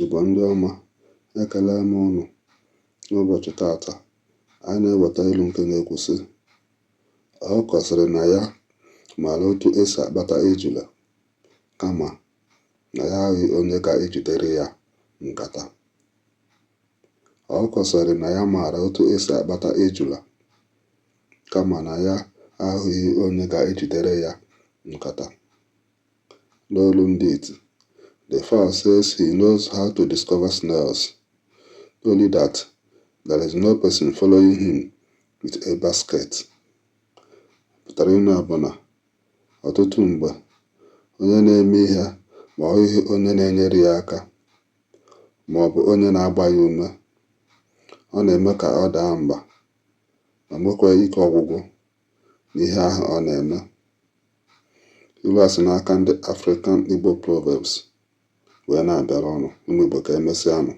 Igbo ndị ọma, ekele m ụnụ. N'ụbọchị taata, anyị na-eweta ilu nke na-ekwu sị, ọkụkọ sịrị na ya maara otu esi akpata ejula, kama na ya ahụghị onye ga-ejidere ya nkata. Ọkụkọ sịrị na ya maara otu esi akpata ejula, kama na ya ahụghị onye ga-ejidere ya nkata. N'olu ndị iti, the fowl says he knows how to discover snails, only that there is no person following him with a basket. Pụtara inu a bụ na ọtụtụ mgbe onye na-eme ihe ma ọ hụghị onye na-enyere ya aka ma ọ bụ onye na-agba ya ume, ọ na-eme ka ọ daa mba ma nwekwa ike ọgwụgwụ n'ihe ahụ ọ na-eme. Ilu a si n'aka ndị African Igbo Proverbs wee na-abịara ụnụ. Ụmụ Igbo, ka emesịanụ.